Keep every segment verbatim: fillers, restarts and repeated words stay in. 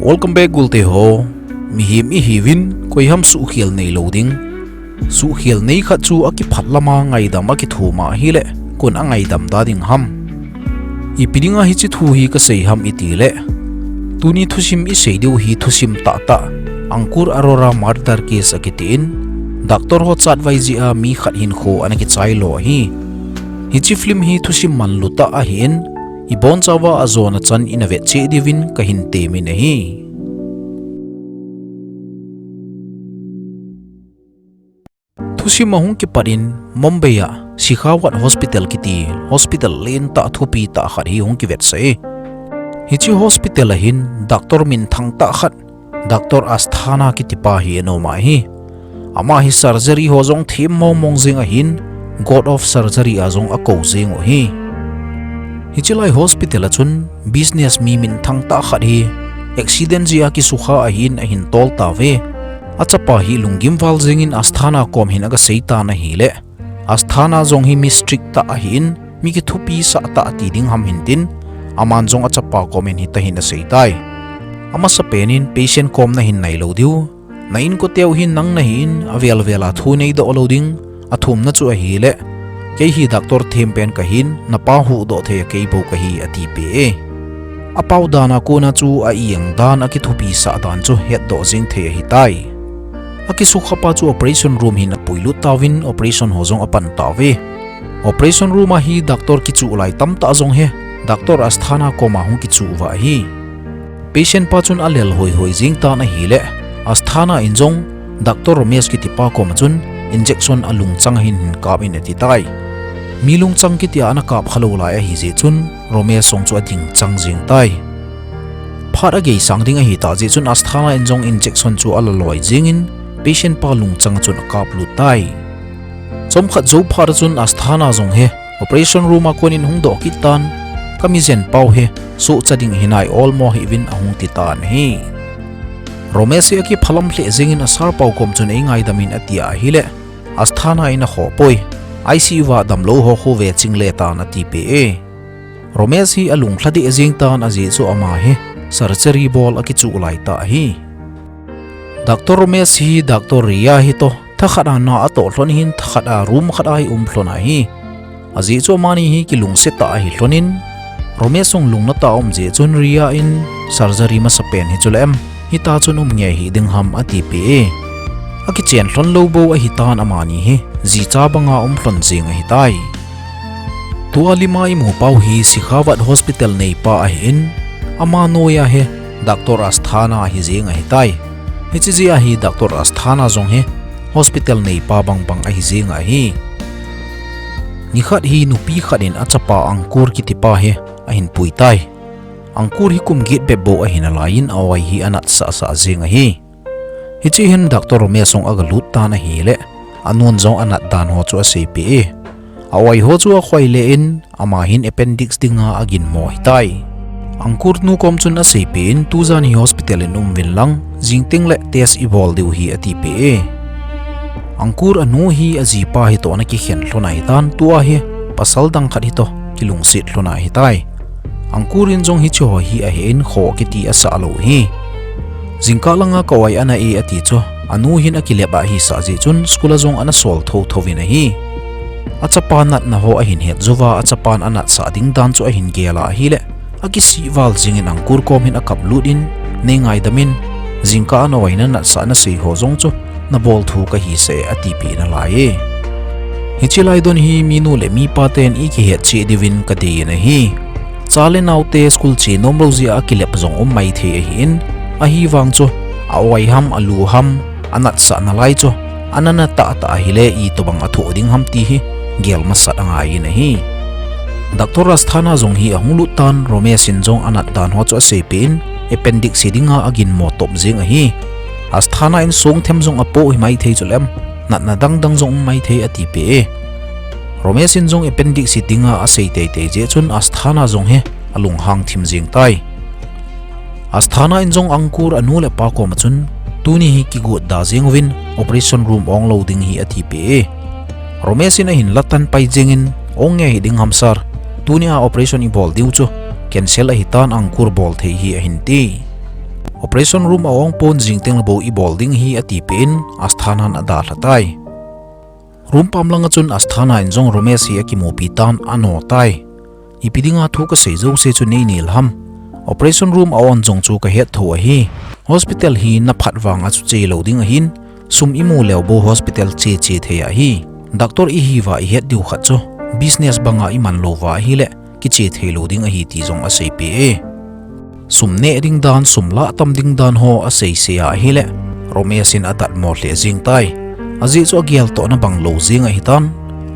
Welcome back, gulte ho. Mihem ihiuvin, koiham suhkhel neilou ding. Suhkhel nei khat chu akiphat lama ngaidam akithum ahile, koin angaidam da ding ham? Ipi dinga hiche thu hi kasei ham itile, tuni thusim isei diu hi thusim tahtah, Ankur Arora murder case akitin, doctor ho chatvai jeh a mi khat hinkho ana kichai lo ahi. Hiche film hi thusim manlutah ahin, ibonchauva ajona chan ina vetcheh diuvin kahin temin ahi. Thusim ahung kipat in Mumbai a Shekhawat Hospital kiti hospital lentah thupi tah khat hi hung kivetsah e. Hiche hospital a hin doctor minthang tah khat, Doctor Asthana kitipa hi ana um ahi. Ama hi surgery ho jong them mong mong jeng ahin, God of Surgery a jong akou jeng u ahi. Hiche lai hospital a chun business mi minthang tah khat hi accident jeh a kisukha ahin ahin tol tauve. Achapa hi lunggim val jengin Asthana kom hin agasei tan ahile, Asthana jong hi mi strict tah ahin, mi kithupisah tah ti ding ham hintin, aman jong achapa kom in hitia hin asei tai. Amasapen in patient kom nahin nai lou diu. Na inkote u hi nang nahin, avel vel a thu neidoh lou ding. Athumna chu ahile, kei hi doctor thempen kahin, napa huhdoh thei a kei bou kahi, atipeh e. Apao dan a kona chu a-ieng dan, akithupisah dan chu hetdoh jeng thei ahitai. Akisukhapa chu operation room hin apuilut tauvin operation ho jong apan tauve. Operation room a hi doctor kichuh lai tamtah jong hi, Doctor Asthana koma hung kichuh uva ahi. Patient pa chun alel hoihoi jeng tan ahile, Asthana in jong Doctor Romesh kitipa koma chun injection alungchang a hin hin kap in ati tai. Mi lungchang kitia ana kap khalou lai ahijeh chun Romesh jong chu ading chang jeng tai. Phat ageisang ding ahitah jeh chun Asthana in jong injection chu ala loi jengin patient pa lungchang a chun akaplut tai. Chomkhat jou phat a chun Asthana jong hi operation room a konin hung doh kit tan, kamijen pau hi sohcha ding hinai olmo hih uvin ahung ti tan ahi. Romesh hi akiphalam lheh jengin a sir pau kom chun eingaidam in ati ahile, Asthana in akhoh poi, I C U a damlou ho khu ve ching le tan atipeh e. Romesh hi alunglha deh jeng tan ajeh chu ama hi surgery bol akichuh lai tah ahi. Doctor Romesh hi Doctor Riya hi toh, thakhat a na atoh lhon ahin, thakhat a room khat a hi um lhon ahi. Ajeh chu amani hi kilungset tah ahi lhonin, Romesh jong lungnatah a um jeh chun Riya in surgery masapen hi chule em, hitia chun um nge hih ding ham atipeh e. Akichen lhon lou bou ahitan amani hi jicha banga um lhon jeng ahitai. Tua lima imu pau hi Shekhawat Hospital neipa ahin, ama noiya hi Doctor Asthana ahi jeng ahitai. Hiche jeh a hi Doctor Asthana jong hi hospital neipa bangbang ahi jeng ahi. Nikhat hi nupi khat in achapa Ankur kitipa hi ahin pui tai. Ankur hi kum get bep bou ahi nalaiyin a-oi hi anatsah sah jeng ahi. Hiche hin Doctor Romesh jong agalut tan ahile, anun jong anat dan ho chu aseipeh e. A-oi ho chu akhoi le in, ama hin appendix dinga aginmo ahitai. Ankur nu kom chun aseipeh in, tujan hi hospital in umuvin lang, jingteng le test ibol diu ahi atipeh e. Ankur anu hi ajipa hitoh ana kikhen lhon ahitan, tua hi pasal dang khat hitoh kilungset lhon ahitai. Ankur in jong hiche ho hi ahen, khoh kiti asah lou ahi. Jingkah langa ka-oi ana e ati chu, anu hin akilep ahisah jeh chun school a jong ana sol thotho uvin ahi. Achapa natna ho ahin het jouva, achapan anatsah ding dan chu ahin gel a ahile, akisih val jengin Ankur kom hin akaplut in, nei ngaidam in, jingkah a na-oi nanatsah nasei ho jong chu nabol thu kahisah e atipeh nalai e. Hiche lai don hi minu le mipa ten ikihet cheh diuvin kadei in ahi. Cha le naote school che nomlou jeh a akilep jong um maithei ahin, ahivang chu a-oi ham, alu ham, anatsah nalai chu ana nat tahtah ahile itobang athoh ding ham ti hi gel masat angaiyin ahi. Doctor Asthana jong hi ahung lut tan, Romesh in jong anat dan ho chu aseipeh in, appendix hi dinga aginmo top jeng ahi. Asthana in songthem jong apoh hi maithei chule em, natna dangdang jong um maithei atipeh e. Romesh in jong appendix hi dinga asei teitei jeh chun Asthana jong hi alunghang thim jeng tai. Asthana in jong Ankur anu le apa koma chun, tuni hi kigot da jeng uvin, operation room onglou ding ahi atipeh e. Romesh in ahin latan pai jengin, ong nge hih ding ham sir, tunia operation ibol diu chu cancel ahitan, Ankur bol thei ahi ahin ti. Operation room a ong pon, jing teng le bou ibol ding ahi atipeh in Asthana in adalha tai. Room pam langa chun Asthana in jong Romesh hi akimupi tan ano tai. Ipi dinga thu kasei jouse chu nei nel ham. Operation room a on jong chu kahet thou ahi. Hospital hi naphat vanga chu che lou ding ahin, sum imu leu bou hospital che che thei ahi. Doctor ihiuva ihet diu khat chu business banga iman louva ahile kiche thei lou ding ahi ti jong aseipeh e. Sum neh ding dan, sum lah tam ding dan ho aseisei a ahile Romesh in adatmo lheh jeng tai. Ajeh chu ageltohna bang lou jeng ahitan,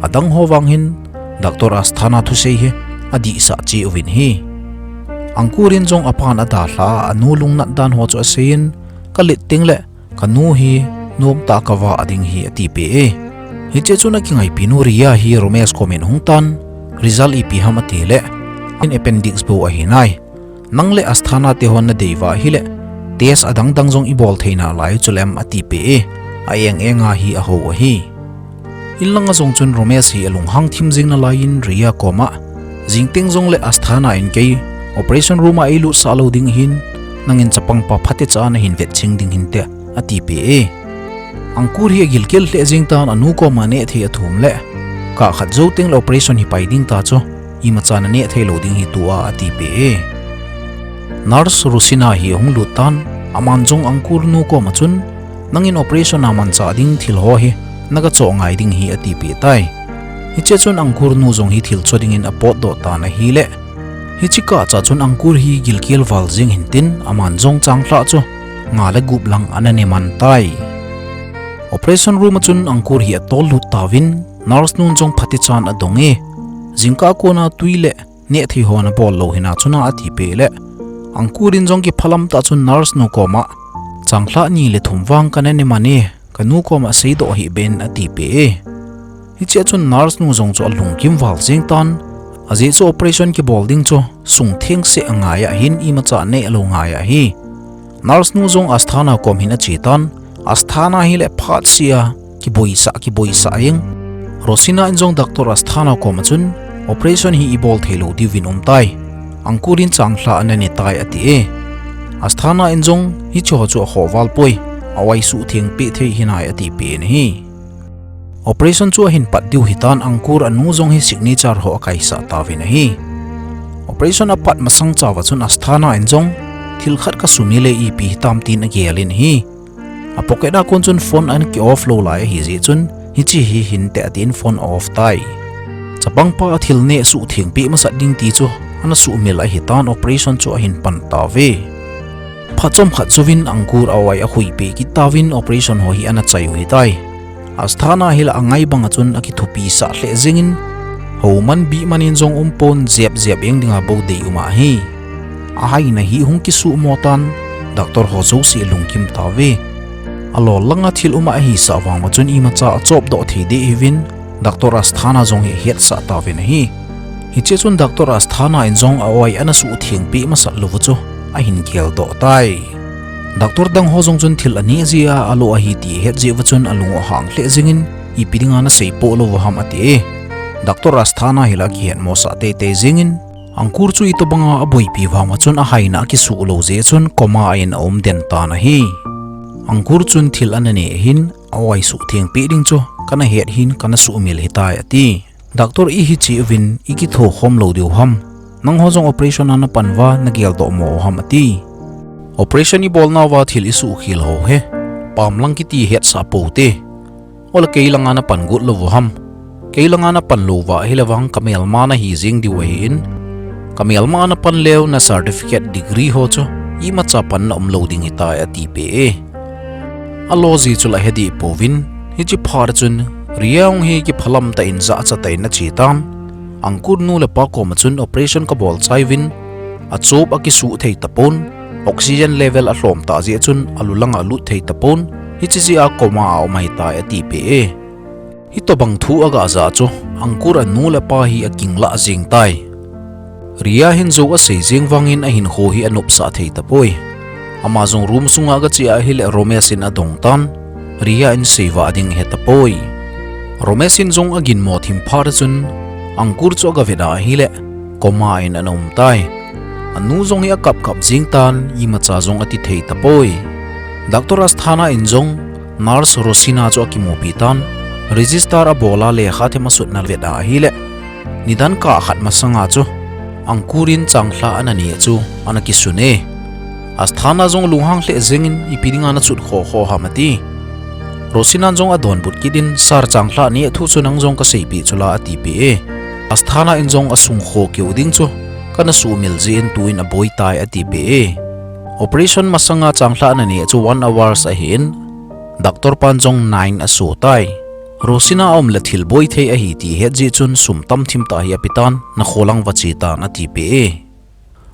adang ho vang hin Doctor Asthana thusei hi adihsah cheh uvin ahi. Ankur in jong apan adalha a, anu lungnat dan ho chu aseiyin, kalet teng le kanu hi nomtah a kavah ding ahi atipeh e. Hiche chun akingaipi nu Riya hi Romesh komin ahung tan, result ipi ham atile, in appendix bou ahi nai. Nang le Asthana te hon nadei uva ahile test adang dang jong ibol thei nalai chu lem atipeh e. A eng enga hi ahou ahi. In langa jong chun Romesh hi alunghang thim jeng nalaiyin Riya koma, jing teng jong le Asthana in kei operation room a eilutsah lou ding ahin, nangin chapangpa phatecha nahin vetching ding hinte atipeh e. Ankur hi agilkel lheh jeng tan, anu koma neh thei athum le, kah khat jou teng le operation hi pai ding ta chu, imacha naneh thei lou ding ahi tua atipeh e. Nurse Rosina hi ahung lut tan, aman jong Ankur nu koma chun, nangin operation a manchah ding thil ho hi naga choh ngai ding ahi atipeh tai. Hiche chun Ankur nu jong hi thil cho dingin apotdoh tan ahile, hiche kah cha chun Ankur hi gilkel val jeng hintin, aman jong changlhah chu nga le gup lang ana ne man tai. Operation room a chun Ankur hi atol lut tauvin, nurse nun jong phatechan adong e. Jingkah a kona twi le neh thei ho nabol lou hina chuna atipeh le, Ankur in jong kiphalam tah chun nurse nu koma, changlhah ni le thum vang kana ne man e, kanu koma seidoh hih beh in atipeh e. Hichea chun nurse nu jong chu alungkim val jeng tan, ajeh chu operation kibol ding chu sum theng seh angai ahin, imacha neh lou ngai ahi. Nurse nu jong Asthana kom hin ache tan, Asthana hi le phat sea kiboisah, kiboisah jeng. Rosina in jong Doctor Asthana koma chun operation hi ibol thei lou diuvin um tai. Ankur in changlhah ana ne tai ati e. Asthana in jong hiche ho chu akhoh val poi, a-oi suhtheng peh thei hinai atipeh in ahi. Operation chu ahin pat diu hitan Ankur anu jong hi signature ho akaisah tauvin ahi. Operation apat masang chauva chun Asthana in jong thil khat kasumil e, ipi hitam tin agel in ahi. A pocket a kon chun phone ana ki off lou lai ahi jeh chun, hiche hi hinte atin phone off tai. Chapangpa a thil neh suhtheng peh masat ding ti chu ana sumil ahitan operation chu ahin pan tauve. Phat chomkhat jouvin Ankur a-oi akhui peh kit tauvin operation ho hi ana chai u hitai. Asthana hi la angai banga chun akithupisah lheh jengin, homan bihman in jong umpon, jep jep jeng dinga bou dei um ahi. Ahaina hi hung kisuhmo tan, doctor ho jouse alungkim tauve. Alol langa thil um ahisah vang uva chun imacha achopdoh thei deh hiuvin, Doctor Asthana jong hi ahetsah tauvin ahi. Hichea chun Doctor Asthana in jong a-oi ana suhtheng peh masat lou u chu ahin geldoh tai. Doctor dang ho jong chun thil aneh jeh a alo ahi ti ahet jeh uva chun alung ahang lheh jengin, ipi dinga nasei poh lou u ham ati e. Doctor Asthana hi la akihetmosah teitei jengin, Ankur chu itobanga aboipi vang uva chun ahaina akisuh lou jeh chun coma a in aum den tan ahi. Ankur chun thil ana ne ahin, a-oi suhtheng peh ding chu kana het hin kana sumil hitai ati. Doctor ihi cheh uvin ikithokhom lou diu ham. Nangho jong operation a napan uva nageldoh mo u ham ati. Operation ibolnauva thil isuhkhel ho hi pamlang kiti hetsah poute. Ole kei langa napan got lou u ham. Kei langa napan lou uva ahile vang kamelma nahi jeng diu ahin. Kamelma napan leu na certificate degree ho chu imacha panna umlou ding hitai atipeh e. Alo jeh chu la he deh pouvin, hiche phat chun Riya jong hi kiphalam tah in jachat tah in ache tan. Ankur nu le pa koma chun operation kabol chai uvin, achop akisuh thei tapon, oxygen level alhom tah jeh chun alu langa alut thei tapon, hiche jeh a coma a um ahitai atipeh e. Hitobang thu agajah chu Ankur anu le apa hi akinglah jeng tai. Riya hin jou asei jeng vangin ahinkho hi anopsah thei tapoi. Ama jong room sunga agache ahile Romesh in adong tan, Riya in seivah ding ahe tapoi. Romesh in jong aginmo thim phat chun Ankur chu agavet ahile coma in ana um tai. Anu jong hi akap kap jing tan, imacha jong ati thei tapoi. Doctor Asthana in jong nurse Rosina chu akimupi tan, register abol a lekha them asutna vet a ahile, nidan kah khat masanga chu Ankur in changlhah ana neh chu ana kisun e. Asthana jong lunghang lheh jengin, ipi dinga nachut kho kho ham ati. Rosina jong adonbut kit in, Sir, changlhah neh thu chu nang jong kaseipeh chula atipeh e. Asthana in jong asung kho keu ding chu kana sumil jeh in tuin aboi tai atipeh e. Operation masanga changlhah ana neh chu one hours ahin, doctor pan jong nine aso tai. Rosina aum le thil boi thei ahi ti het jeh chun sum tam thim tah hi apetan, nakho lang vache tan atipeh e.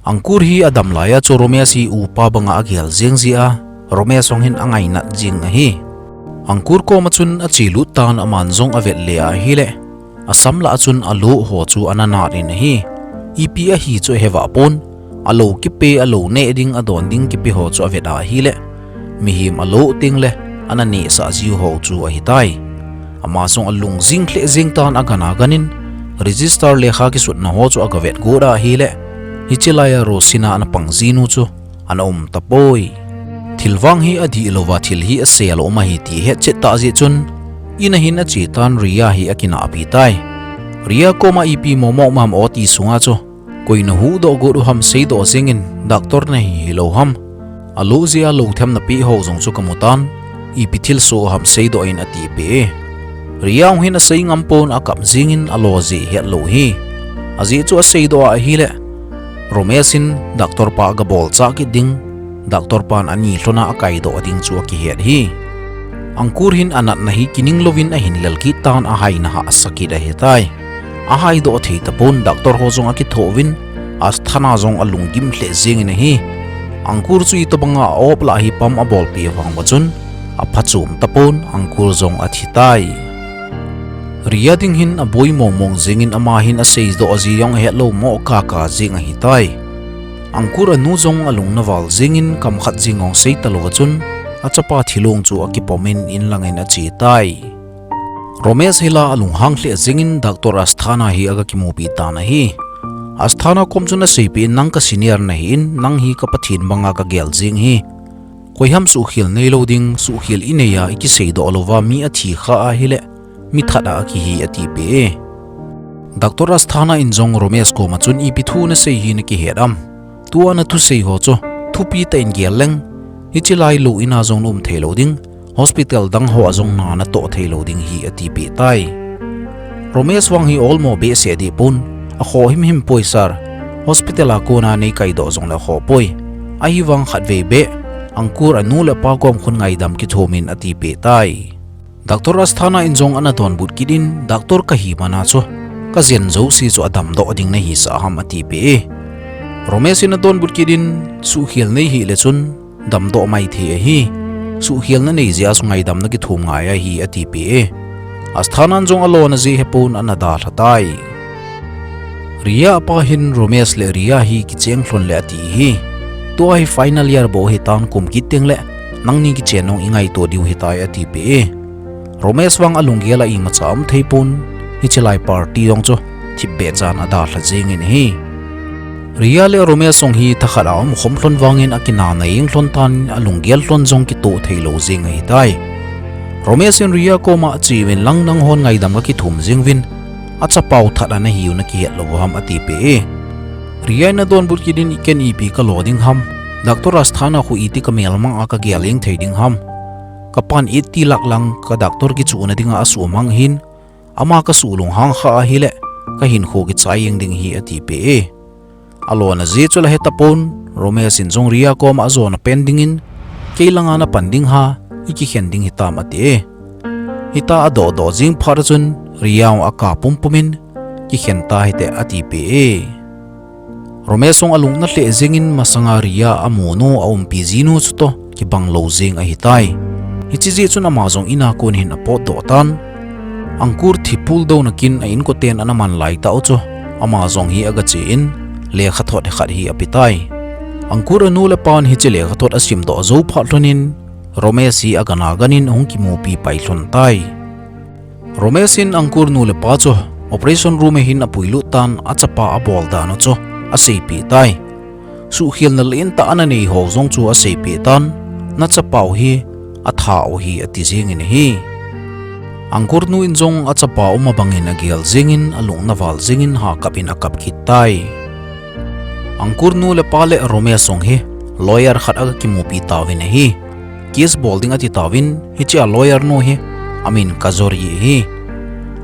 Ankur hi adam laiya chu Romesh hi upa banga agel jeng jeh a, Romesh jong hin angainat jing ahi. Ankur koma chun achelut tan, aman jong avet le ahile, asam lah a chun alo ho chu ana nat in ahi. Ipi ahi chu ahevah pon, alo kipe, alo neh ding, adon ding kipe ho chu avet a ahile, mihem alo tengle ana nehsah jiu ho chu ahitai. Ama jong alung jing lheh jeng tan, agan agan in register lekha kisutna ho chu agavet got a ahile, hiche laiya Rosina ana pang jinu chu ana um tapoi. Thil vang hi adih louva thil hi asel um ahi ti hetchet tah jeh chun, in a hin ache tan, Ria hi akinahpi tai. Ria koma ipi momo um ham ati sunga chu, koi nahuhdoh got u ham seidoh jengin, doctor nahi hilou ham? Alo jeh a lo them napeh ho jong chu kamu tan, ipi thilsoh ham seidoh in atipeh e. Ria jong hin asei ngam pon, akap jengin alo jeh hetlou hi. Ajeh chu aseidoh a ahile, Romesh in doctor pa agabolchah kit ding, doctor pan ani lhona akaidoh ding chu akihet hi. Ankur hin anatna hi kining louvin ahin lel kit tan, ahaina hahsa kit ahitai. Ahaidoh thei tapon, doctor ho jong akithoh uvin, Asthana jong alunggim lheh jengin ahi. Ankur chu itobanga a-op lah hi pam abolpeh vang uva chun, aphachom tapon, Ankur jong athitai. Ria ding hin aboi mongmong jengin, ama hin aseidoh ji jong ahetlou mo kaka jeng ahitai. Ankur anu jong alung naval jengin, kam khat jeng jong sei talouva chun, achapa thilong chu akipomin in langin achetai. Romesh hila alunghang lheh jengin, doctor Asthana hi agakimupi tan ahi. Asthana kom chun aseipeh in, nang ka senior nahin, nang hi ka Pathen banga kagel jeng hi. Koiham suhkhel neilou ding, suhkhel inei a ikiseidoh louva mi athi kha ahile, mi that a akihi atipeh e. Doctor Asthana in jong Romesh koma chun, ipi thu nasei hi nakihet am? Tua nathusei ho chu thupi tah in gel leng, hiche lai lou in a jong naum theilou ding, hospital dang hoa jong na natoh theilou ding hi atipeh tai. Romesh vang hi olmo behseh dehpon, akhoh himhim poi sir, hospital a kona neikaidoh jongle akhoh poi. Ahivang khatvei beh, Ankur anu le apa kom khun ngaidam kithumin atipeh tai. Doctor Asthana in jong ana donbut kit in, doctor kahi mana chu, kajen jouse chu adamdoh ding nahisah ham atipeh e. Romesh in adonbut kit in, suhkhel nei hile chun damdoh maithei ahi. Suhkhel nanei jeh a chu ngaidam nakithum ngai ahi atipeh e. Asthana in jong alona jeh hepon ana dalha tai. Ria apa hin Romesh le Ria hi kicheng lhon le ati hi. Tua hi final year bou ahitan, kum kit tengle nangni kichen nong ingaito diu ahitai atipeh e. Romesh vang alunggel a imacha aum theipon, hiche lai party jong chu thipbeh chan adalha jengin ahi. Ria le Romesh jong hi thakhat a umkhom lhon vangin akinah naeng lhon tan, alunggel lhon jong kitoh theilou jeng ahitai. Romesh in Ria koma acheuvin, lang nanghon ngaidam kakithum jeng uvin, achapau that a nahiu nakihet lou u ham atipeh e. Ria in adonbut kit in, iken ipi kalo ding ham? Doctor Asthana khu iti kamelmang a kagel jeng thei ding ham? Kapan eighty lakh lang ka doctor kichuhna dinga asuhmang ahin, ama kasuh lunghang kha ahile, kahinkho kichai jeng ding hi atipeh e. Alona jeh chu la hetapon, Romesh in jong Ria koma ajona pen dingin, kei langa napan ding ham, ikikhen ding hitam ati e. Hita adohdoh jeng phat a chun, Ria jong akap pumpumin, kikhen ta hite atipeh e. Romesh jong alungna lheh jengin, masanga Ria amunu aumpi jinu chutoh kibang lou jeng ahitai. Hiche jeh chun ama jong in a kon hin apotdoh tan. Ankur thi puldouna kin a inkoten ana man laitah u chu, ama jong hi agache in, lekhathot khat hi apetai. Ankur anu le apan hiche lekhathot asimdoh jou phat lhonin, Romesh hi agan aganin ahung kimupi pai lhon tai. Romesh in Ankur nu le pa chu operation room a hin apuilut tan, achapa abol dan u chu aseipeh tai. suhkhelna lentah ana nei ho jong chu aseipeh tan, nachapau hi atha u hi ati jengin ahi. Ankur nu in jong achapa um abangin agel jengin, alung naval jengin hakap in akap kit tai. Ankur nu le pa le Romesh jong hi lawyer khat aga kimupi tauvin ahi. Case bol ding ati tauvin, hichea lawyer nu hi amin Kajori ahi.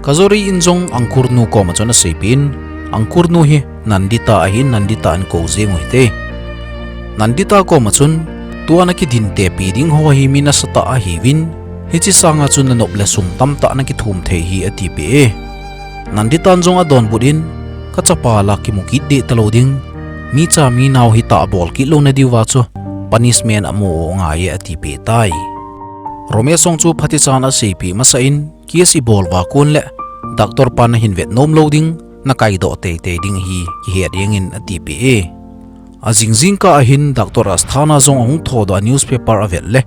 Kajori in jong Ankur nu koma chun aseipeh in, Ankur nu hi Nandita ahin, Nandita in kou jeng u hite. Nandita koma chun, tua nakidin tepi ding ho hi mi nasatah ahiuvin, hiche sanga chun nanop le sum tamtah nakithum thei hi atipeh e. Nandita in jong adonbut in, kachapa la kimu kit deh talou ding, mi cha mi nao hitah bol kit louna diuva chu punishment amu u ngai e atipeh tai. Romesh jong chu phatechan aseipeh masa in, case ibol uva kon le doctor pan nahin vet nom lou ding, nakaidoh teitei ding hi kihet jengin atipeh e. Ajing jingkah ahin Doctor Asthana jong ahung thodoh a newspaper avet le,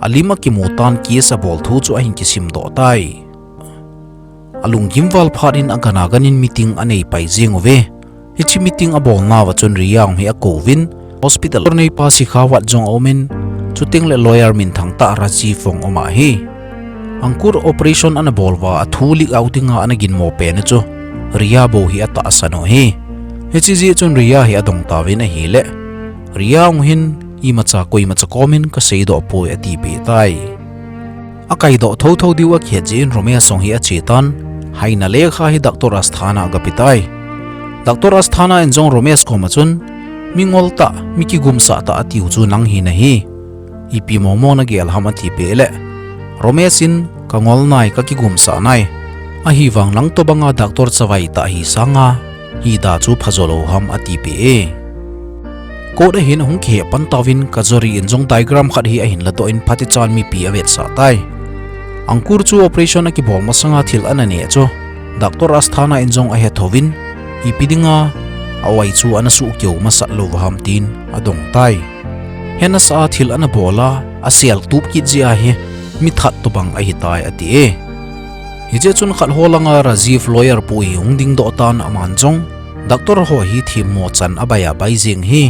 alim akimu tan case abol thu chu ahin kisimdoh tai. Alunggim val phat in agana ganin meeting anei pai jeng uve. Hiche meeting abolnauva chun Riya jong hi akouvin, hospital neipa Shekhawat jong aumin, chuteng le lawyer minthang tah Rajiv jong aum ahi. Ankur operation ana bol uva athu leak out dinga ana ginmo pen u chu Riya bou hi atahsan u ahi. Hiche jeh chun Riya hi adong tauvin ahile, Riya jong hin imacha koimacha komin kaseidoh poi atipeh tai. Akaidoh thotho diu akihet jeh in Romesh jong hi ache tan, haina lekha hi Doctor Asthana agape tai. Doctor Asthana in jong Romesh koma chun, mi ngol tah, mi kigumsah tah atiu chu nang hi nahi. Ipi momo nagel ham atipeh le, Romesh in, kangol nai, kakigumsah nai, ahivang nang tobanga doctor chavai tah hi sanga hida chu phajo lou ham atipeh e. Court ahin ahung kiheh pan tauvin Kajori in jong diagram khat hi ahin ladoh in phatechan mipi avetsah tai. Ankur chu operation akibol masanga thil ana neh chu Doctor Asthana in jong ahethouvin, ipi dinga a-oi chu ana suhkeu masat lou ham tin adong tai. Hena sa a thil ana bol a, asel tup kit jeh ahi, mithat tobang ahitai ati e. Hiche chun khat ho langa Rajiv lawyer pu hi hung dingdoh tan aman jong, doctor ho hi themmo chan abai abai jeng hi.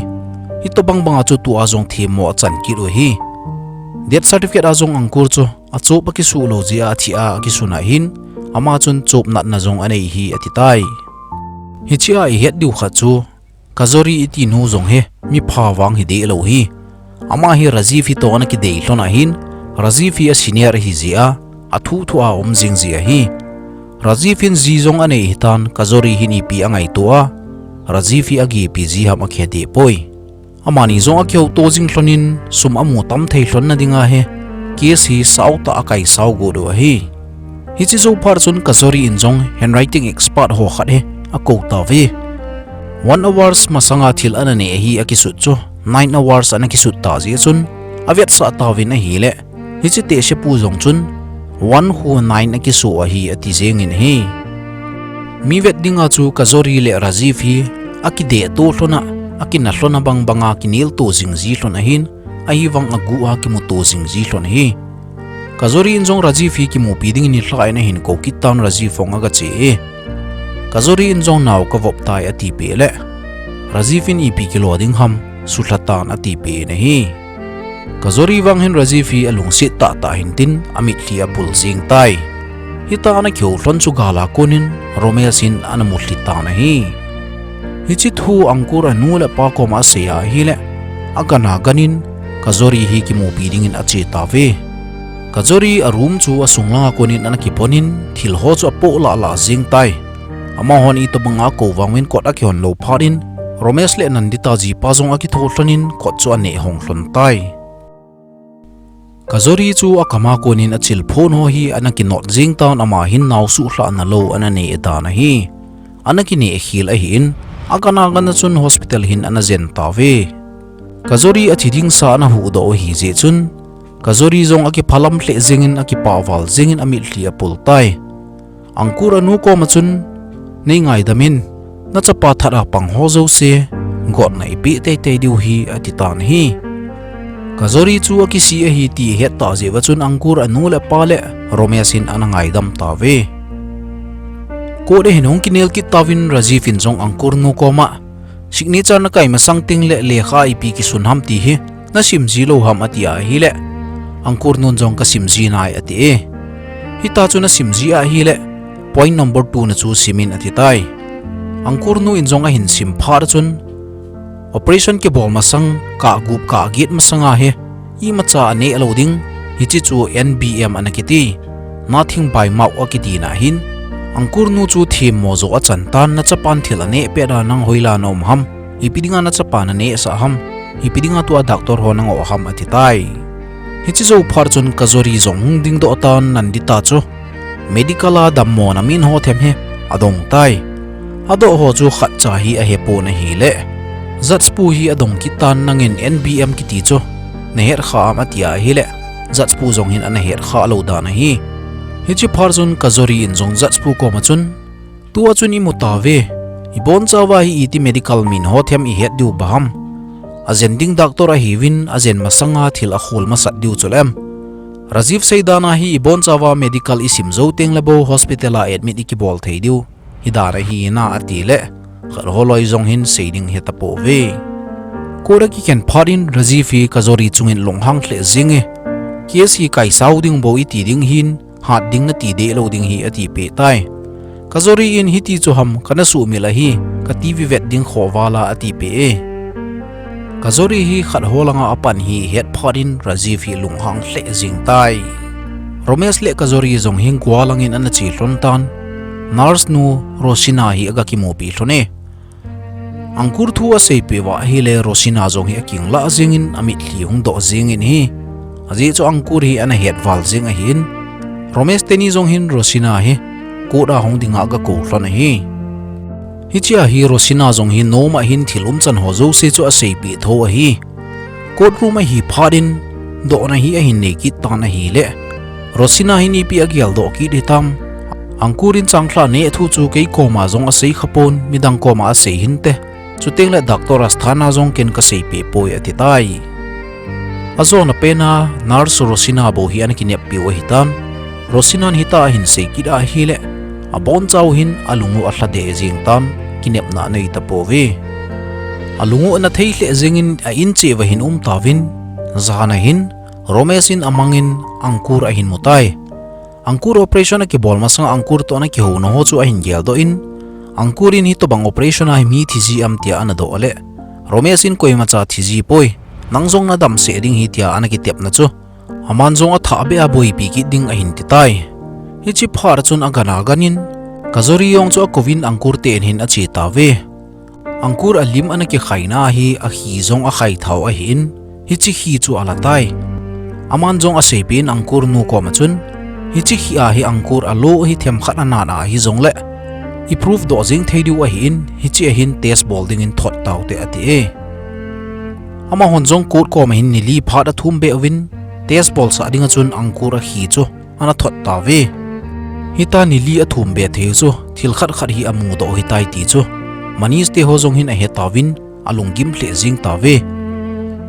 Hitobang banga chu tua jong themmo achan kit u ahi. Death certificate a jong Ankur chu achop akisuh lou jeh a athi a akisun ahin, ama chun chop natna jong anei hi ati tai. Hichea ihet diu khat chu, Kajori itinu jong hi mipha vang hi dehlou hi. Ama hi Rajiv hitoh ana kidei lhon ahin, Rajiv hi a senior ahi jeh a, athu thu a um jing ji ahi. Rajiv hin ji jong anei hitan, Kajori hin ipi angaito a, Rajiv hi agepi ji ham akihe deh poi. Amani jong akihouto jing lhonin sum amu tam thei lhonna dinga hi case hi saotah akaisao got u ahi. Hiche jou phat chun Kajori in jong handwriting expert ho khat hi akou tauve. One hours masanga thil ana neh hi akisut chu nine hours ana kisut ta jeh chun avetsah tauvin ahile, hiche tehsepu jong chun one khu nine akiso ahi ati jengin ahi. Mi vet dinga chu Kajori le Rajiv hi akidehto lhona, akina lhona bang banga kinelto jing ji lhon ahin, ahivang aguh a kimuto jing ji lhon ahi. Kajori in jong Rajiv hi kimupi dingin nilhah in ahin kou kit tan Rajiv hung agache e. Kajori in jong nao kavop tai atipeh le, Rajiv in ipi kilo ding ham, sulha tan atipeh in ahi. Kajori vang hin Rajiv hi alungset tahtah hintin amitlhi apul jeng tai. Hitia ana kihou lhon chu gal a konin Romesh in ana mulhit tan ahi. Hiche thu Ankur anu le apa koma asei ahile, agana ganin Kajori hi kimupi dingin ache tauve. Kajori a room chu asung langa konin ana kiponin thil ho chu apoh lah lah jeng tai. Amahon itobanga akou vang uvin kot akihon lou phat in Romesh le Nandita jipa jong akitho lhonin kot chu aneh hong lhon tai. Kajori chu akama konin achilphon ho hi ana kinot jeng tan ama hin nao suhlhahna lou ana nei dan ahi. Ana kineh khel ahin, agana gana chun hospital hin ana jen tauve. Kajori athi ding sa ana huhdoh u ahi jeh chun, Kajori jong akiphalam lheh jengin akipah val jengin amitlhi apul tai. Ankur anu koma chun, nei ngaidam in, nachapa that a pang ho jouse gotna ipeh teitei diu ahi ati tan ahi. Kajori chu akisih ahi ti ahet tah jeh uva chun Ankur anu le apa le Romesh in ana ngaidam tauve. Kot ahin hung kinel kit tauvin Rajiv in jong Ankur nu koma, Signature nakai masang tengle lekha ipi kisun ham ti hi nasim ji lou ham, ati ahile, Ankur nun jong kasim ji nai, ati e. Hita chu nasim ji ahile, point number two na chu simin, ati tai. Ankur nu in jong ahin sim phat chun, operation kibol masang, kah gup kah get masanga hi imacha aneh lou ding, hiche chu N B M ana kiti, nothing by mouth akiti na hin, Ankur nu chu themmo jo achan tan, nachapan thil aneh pet a nang hoila naum ham, ipi dinga nachapan anehsah ham, ipi dinga tua doctor ho nangoh ham, ati tai. Hiche jou phat chun Kajori jong hung dingdoh tan, Nandita chu medical a dammo na min ho them hi adong tai. Adoh ho chu khatcha hi ahepon ahile, judge pu hi adong kit tan, nangin N B M kiti chu nahet kha am, ati ahile, judge pu jong hin ana het kha lou dan ahi. Hiche phat chun Kajori in jong judge pu koma chun, tua chun imu tauve, ibonchauva hi iti medical min ho them ihet diu ba ham? Ajen ding doctor ahiuvin, ajen masanga thil akhol masat diu chule em? Rajiv seidan a hi ibonchauva medical isim jou tengle bou hospital a admit ikibol thei diu hidan ahi na, atile, khat holoi jong hin sei ding hetapouve. Court a kikhen phat in Rajiv hi Kajori chungin lunghang lheh jenge, case hi kaisau ding bou iti ding hin, hat ding nati dehlou ding hi, atipeh tai. Kajori in, hiti chu ham, kana suhmil ahi, ka TV vet ding khoh vala, atipeh e. Kajori hi khat holanga apan hi het phat in Rajiv hi lunghang lheh jeng tai. Romesh le Kajori jong hi gua langin ana che lhon tan, nurse nu Rosina hi aga kimupi lhon e. Ankur thu aseipeh uva ahile, Rosina jong hi akinglah jengin amitlhi hung doh jengin ahi. Ajeh chu Ankur hi ana het val jeng ahin, Romesh teni jong hin Rosina hi court a hung dinga aga kou lhon ahi. Hichea hi Rosina jong hi nom a hin thil umchan ho jouse chu aseipeh tho ahi. Court room ahi phat in, dohna hi ahin nei kit tan ahile, Rosina hin ipi ageldoh kit hitam? Ankur in changlhah neh thu chu kei koma jong asei khapon, midang koma asei hinte. Chutengle Doctor Asthana jong ken kaseipeh poi, ati tai. Ajona pena nurse Rosina bou hi ana kineppiu ahitan. Rosina in hitia ahin sei kit ahile, abonchau hin alungu alhadeh jeng tan, kinepna anei tapouve. Alungu ana thei lheh jengin a in cheh uva hin um tauvin, jana hin Romesh in amangin Ankur ahin mu tai. Ankur operation akibol masanga Ankur toh ana kihouna ho chu ahin geldoh in, Ankur in hitobang operation a hi mi thiji am tia ana doh le, Romesh in koimacha thiji poi, nang jong nadam seh ding hi tia ana kitepna chu aman jong athahbeh a boipi kit ding ahin ti tai. Hiche phat chun agana ganin, Kajori jong chu akouvin Ankur te in hin ache tauve. Ankur alim ana kikhaina hi akhi jong akhaithau ahin, hiche khi chu ala tai. Aman jong aseipeh in Ankur nu koma chun, hiche khi a hi Ankur alo hi themkhat anat ahijongle, i prove doh jeng thei diu ahin, hiche a hin test bol dingin thot taute, ati e. Amahon jong court koma hin ni li phat athumbeh uvin, test bolsah dinga chun Ankur akhi chu ana thot tauve. Hitia ni li athumbeh theiu chu, thil khat khat hi amudoh hitai ti chu Manish teho jong hin ahe tauvin, alunggim lheh jeng tauve.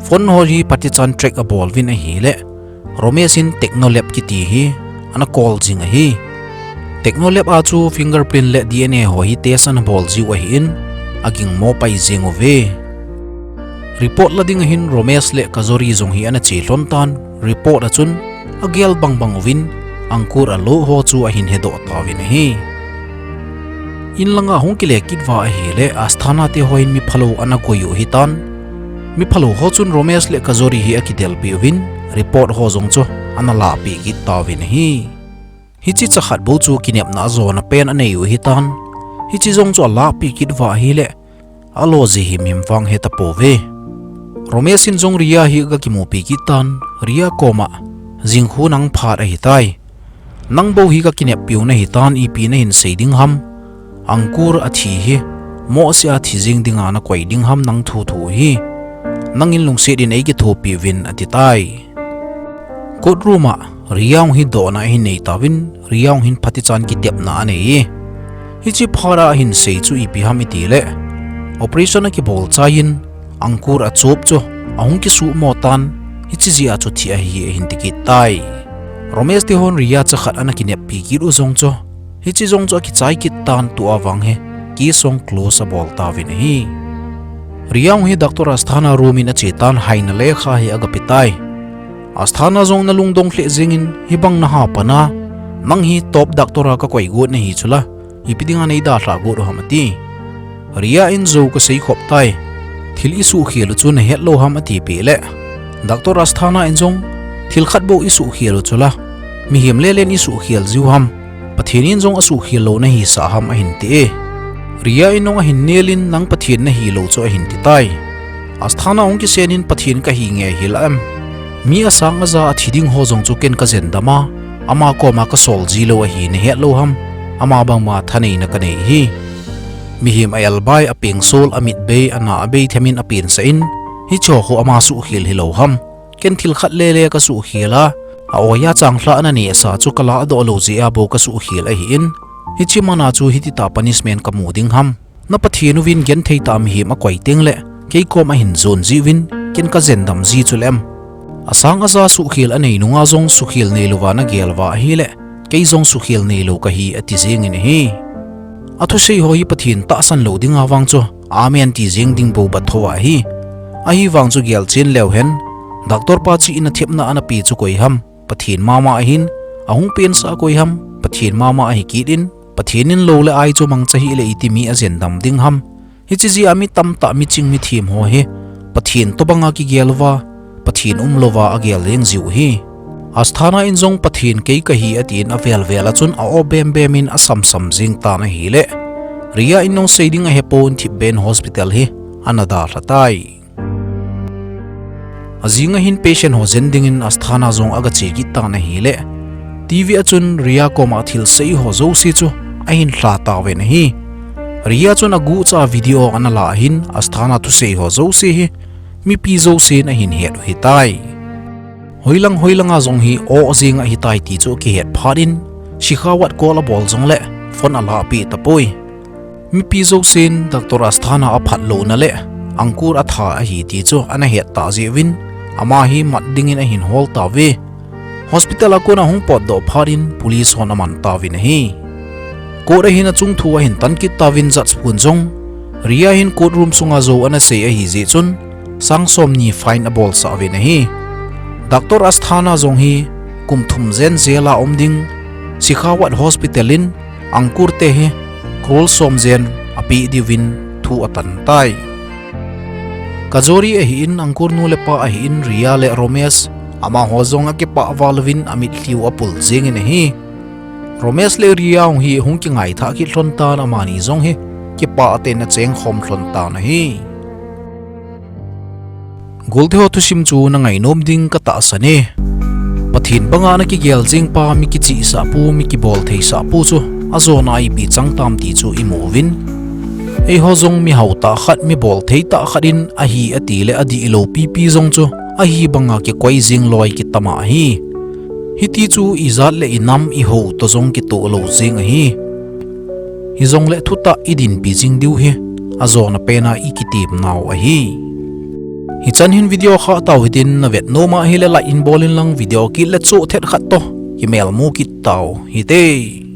Phone ho hi Patichan track abol uvin ahile, Romesh in Technolab kiti hi ana call jing ahi. Technolab a chu fingerprint le D N A ho hi test ana bol jiu ahin, agingmo pai jeng uve. Report la dinga hin Romesh le Kajori jong hi ana che lhon tan, report a chun agel bangbang uvin, Ankur alo ho chu ahin hedoh tauvin ahi. In langa hung kile kit uva ahile, Asthana teho hin mi phalou ana koiu ahitan. Mi phalou ho chun Romesh le Kajori hi akidelpeh uvin, report ho jong chu ana lahpeh kit tauvin ahi. Hiche chakhat bou chu kinepna ajona pen aneiu ahitan. Hiche jong chu alahpeh kit uva ahile, alo ji himhim vang hetapouve. Romesh in jong Riya hi aga kimupi kit tan, Riya koma, jingkhu nang phat ahitai. Nang bou hi kakineppiu nahitan, ipi nahin sei ding ham? Ankur athi hi mohseh a thi jeng dinga nakoi ding ham nang thuthu hi? Nangin lungset in eikithopi uvin, ati tai. Court room a Riya jong hi dohna ahin nei tauvin, Riya jong hin Patichan kitepna anei e. Hiche phat a ahin sei chu ipi ham itile, operation akibol chaiyin Ankur achop chu ahung kisuhmo tan, hiche jeh a chu thi ahi ahin ti kit tai. Romesh tehon Riya chakhat ana kineppi kit u jong chu, hiche jong chu akichai kit tan, tua vang hi case jong close abol tauvin ahi. Riya hi Doctor Asthana room in ache tan haina lekha hi agape tai. Asthana jong ana lungdong lheh jengin, "Hibang naha pan a, nang hi top doctor a kakoi got nahi chula, ipi dinga neidalhah got u ham?" ati. Riya in, "Jou kasei khop tai. Thil isuhkhel u chu nahet lou ham?" atipeh le, Doctor Asthana in jong, "Thil khat bou isuhkhel u chula, mihem lelen isuhkhel jiu ham? Pathen in jong asuhkhel lou nahisah ham?" ahin ti e. Riya in jong ahin nelin, "Nang Pathen nahilou chu," ahin ti tai. Asthana hung kisenin, "Pathen kahi nge hila em? Mi asang aja athi ding ho jong chu ken kajendam a, ama koma kasol ji lou ahi, nahet lou ham? Ama bangma thaneina kanei hi. Mihem a-elbai, apengsol, amitbei, ana abei themin apensa in, hicheho khu ama suhkhel hilou ham? Ken thil khat lele kasuhkhel a, a-oi a changlhah ana nehsa chu kalahdoh lou jeh a bou kasuhkhel ahin, hiche man a chu hititah punishment kamu ding ham? Na Pathen uvin genthei tah mihem akoi tengle, kei kom ahin jon jiuvin, ken kajendam ji chule em? Asang aja suhkhel anei nunga jong suhkhel neilouva nagel uva ahile, kei jong suhkhel neilou kahi," ati jengin ahi. Athusei ho hi Pathen tahsan lou dinga vang chu, "Amen," ti jeng ding bou bat thou ahi. Ahivang chu gelchen leu hen, doctor pa chihna thepna ana pe chu koi ham? Pathen mama ahin, ahung pensah koi ham? Pathen mama ahi kit in, Pathen in lou le ai chu mangcha hile iti mi ajendam ding ham? Hiche jeh a mi tamtah miching mithem ho hi Pathen tobanga kigel uva, Pathen umlouva agel jeng jiu hi. Asthana in jong, "Pathen kei kahi," atin avel vel a chun a-o bem bem in asamsam jeng tan ahile, Riya in jong sei ding ahepon thipbeh in hospital hi ana dalha tai. Ajing ahin patient ho jen dingin Asthana jong agache kit tan ahile, TV a chun Riya koma thilsei ho jouse chu ahin lha tauvin ahi. Riya chun aguhcha video ana la ahin, Asthana thusei ho jouse hi mipi jousen ahin het u hitai. Hoilang hoilanga jong hi o jeng ahitai ti chu akihet phat in, Shekhawat call abol jongle phone alahpeh tapoi. Mipi jousen Doctor Asthana aphat louna le Ankur atha ahi ti chu ana het tah jeh uvin, ama hi mat dingin ahin hol tauve. Hospital a kon ahung potdoh phat in police hon aman tauvin ahi. Court ahin achung thu ahin tan kit tauvin judge pun jong, Riya hin court room sunga jou ana sei ahi jeh chun, sang somni fine abolsah uvin ahi. Doctor Asthana jong hi kum thum jen jail a um ding, Shekhawat Hospital in Ankur te hi crore som jen apeh diuvin thu atan tai. Kajori ahin, Ankur nu le pa ahin, Riya le Romesh, amaho jong akipah val uvin amitlhi u apul jengin ahi. Romesh le Riya hung hi hung kingaithah kit lhon tan, amani jong hi kipah tah in achengkhom lhon tan ahi. Golte ho thusim chu nangainom ding katahsan e. Pathen banga nakigel jeng pa, mi kichihsah pu, mi kibol theisah pu chu ajona ipi chang tam ti chu imu uvin. Eiho jong mihao tah khat, mi bolthei tah khat in ahi atile adihlou pipi jong chu ahi banga kikoi jeng loi kitam ahi. Hiti chu ijat le inam ihou toh jong kitoh lou jeng ahi. Hijongle thutah idinpi jing diu hi ajona pena ikitem nau ahi. Hichan hin video kha tau hitin, navet nom ahile like in bol inlang, video kit le choh thet khat toh kimelmu kit tau hite.